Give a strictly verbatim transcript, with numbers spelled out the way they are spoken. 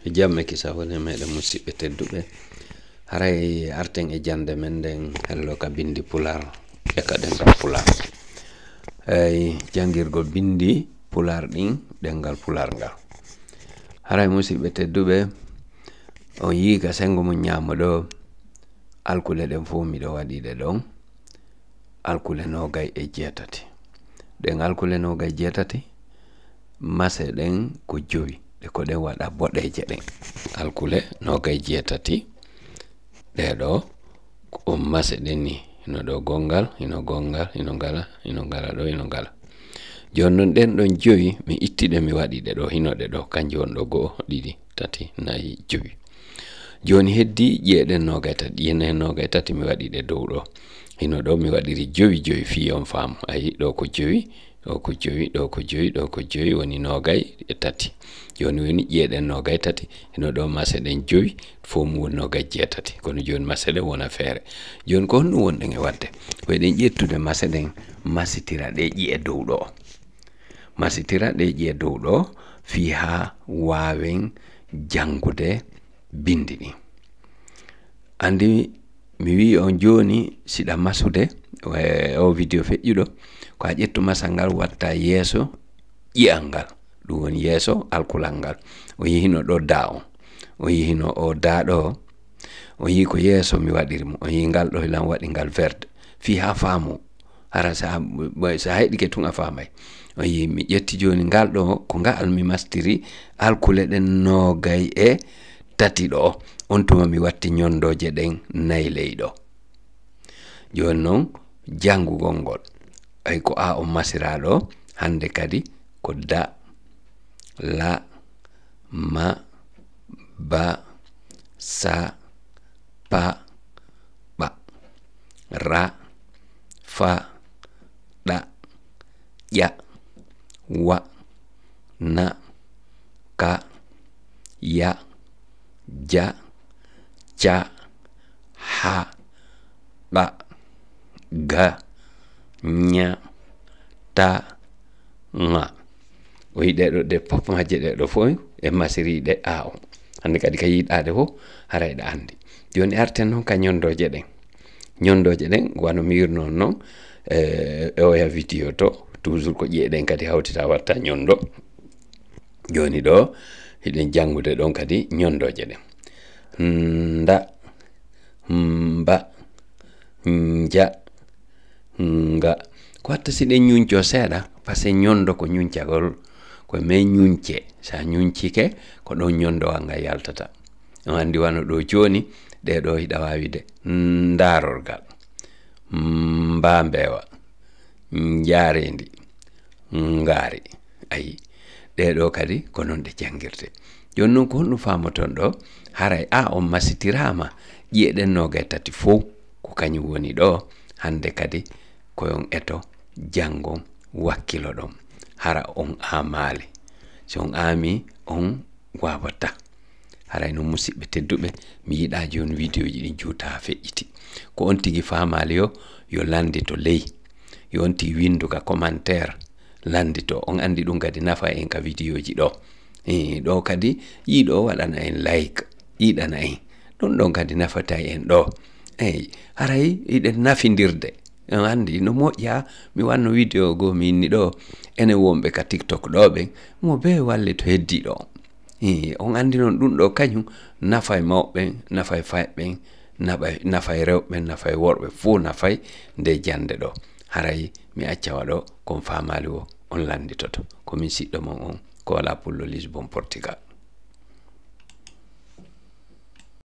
Jam e kisal wone meɗen, musidɓe tedduɓe. Haray arten e jannde men nden, hello, ka binndi Pulaar e ka ɗemngal Pulaar. Eey, janngirgol binndi Pulaar ɗin, ɗemngal Pulaar ngal. Haray, musidɓe tedduɓe, on yii ka senngo mum ñaamo ɗoo, alkule ɗen fow miɗo waɗi ɗe ɗon. Alkule noogay e jeetati. Ɗen alkule noogay jeetati, mase ɗen ko jowi, ɗe ko ɗen waɗa boɗeeje ɗen. Alkule noogay jeetati, ɗee ɗoo ko mase ɗen ni, hino ɗoo gonngal, hino gonngal, hino ngala, hino ngala ɗoo, hino ngala. Jooni non, ɗen ɗon jowi, mi itti ɗe, mi waɗi ɗe ɗoo, hino ɗe ɗoo, kanji won ɗoo, go'o, ɗiɗi, tati, nayi, jowi. Jooni heddii ƴi'e ɗen noogay tati, ƴi'e ɗen noogay tati mi waɗi ɗe dow ɗoo. Hino ɗoo mi waɗiri jowi jowi fii on faamu. Ayi, ɗoo ko jowi, ɗoo ko jowi, ɗoo ko jowi, ɗoo ko jowi, woni noogay e tati. Jooni woni ƴi'e ɗen noogay tati, hino ɗoo mase ɗen jowi, fow mum woni noogay jeetati. Kono jooni mase ɗen wona feere. Jooni ko honɗum wonɗen e waɗde? Ko eɗen ƴettude mase ɗen, masitira ɗee ƴi'e dow ɗoo. Masitira ɗee ƴi'e dow ɗoo fii haa waawen janngude binndi ɗin. Anndi mi wi'i on jooni, siɗa masude, e oo video feƴƴuɗo, ko a ƴettu masal ngal, watta yeeso ƴi'al ngal. Ɗum woni yeeso alkulal ngal. O yii hino ɗoo daa on. O yii hino oo daa ɗoo. O yii ko yeeso mi waɗiri mo. O yii ngal ɗoo hilan waɗi ngal verde. Fii haa faamu. Hara sa, sa heɗike tun a faamay. O yii mi ƴetti jooni ngal ɗoo, ko ngal mi mastiri alkule ɗen noogay e tati ɗoo. On tuma mi watti ñondooje ɗen nay ley ɗoo. Jooni non, janngugol ngol. Ay ko a on masiraaɗo, hannde kadi ko da, la, ma, ba, sa, pa, ɓa, ra, fa, ɗa, ƴa, wa, na, ka, ya, ja, ca, ha, ɓa, ga, ña, ta, ŋa. O yii ɗee ɗoo, ɗe pop majje ɗee ɗoo fow e masiri ɗe a on. Hannde kadi ka yiiɗaade fow, haray ɗa anndi. Jooni arten non ka ñondooje ɗen. Ñondooje ɗen, wano mi wiirnoo non, e, e oya video to, toujours ko ƴi'e ɗen kadi hawtita watta ñondo. Jooni ɗoo, hiɗen janngude ɗon kadi ñondooje ɗen. Nda, mba, nja, nga. Ko watta si ɗen ñuncoo seeɗa, parce que ñondo ko ñuncagol, ko men ñunce. Sa ñuncike, ko ɗon ñondowal ngal yaltata. On anndi wano ɗoo jooni, ɗee ɗoo hiɗa waawi de. Ndaarorgal, mbaambeewa, njaareendi, ngaari. Ayi, ɗee ɗoo kadi ko non ɗe janngirtee. Jooni non, ko honɗum faamoton ɗoo? Haray a on masitiraama ƴi'e ɗen noogay tati fow, ko kañum woni ɗoo. Hannde kadi, ko on eto, janngon, wakkiloɗon. Hara on aamaali. Si on aamii, on waawataa. Haray non, musidɓe tedduɓe, mi yiɗaa jooni videoji ɗin juuta haa feƴƴiti. Ko on tigi faamaali yo, yo lanndito ley. Yo on tigi winndu ka commentaire, lanndito. On anndi ɗum kadi nafa en ka videoji ɗoo. Eh, ɗoo kadi, yiɗo waɗana en like, yiɗana en. Ɗum ɗon kadi nafata en ɗoo. Eey, haray hiɗen nafindirde. On anndi, no moƴƴa mi wanno video goo mi inni ɗoo, enen wonɓe ka TikTok ɗoo ɓen, mo bee wallito heddiiɗo on. Ii, on anndi non ɗum ɗoo kañum nafay mawɓe ɓen, nafay fayɓe ɓen, naɓay-, nafay rewɓe ɓen, nafay worɓe, fow nafay nde jannde ɗoo. Haray mi acca waɗo, ko on faamaali woo, on lannditoto. Ko min siɗɗo mon on, Kola Pullo Lisbon, Portugal.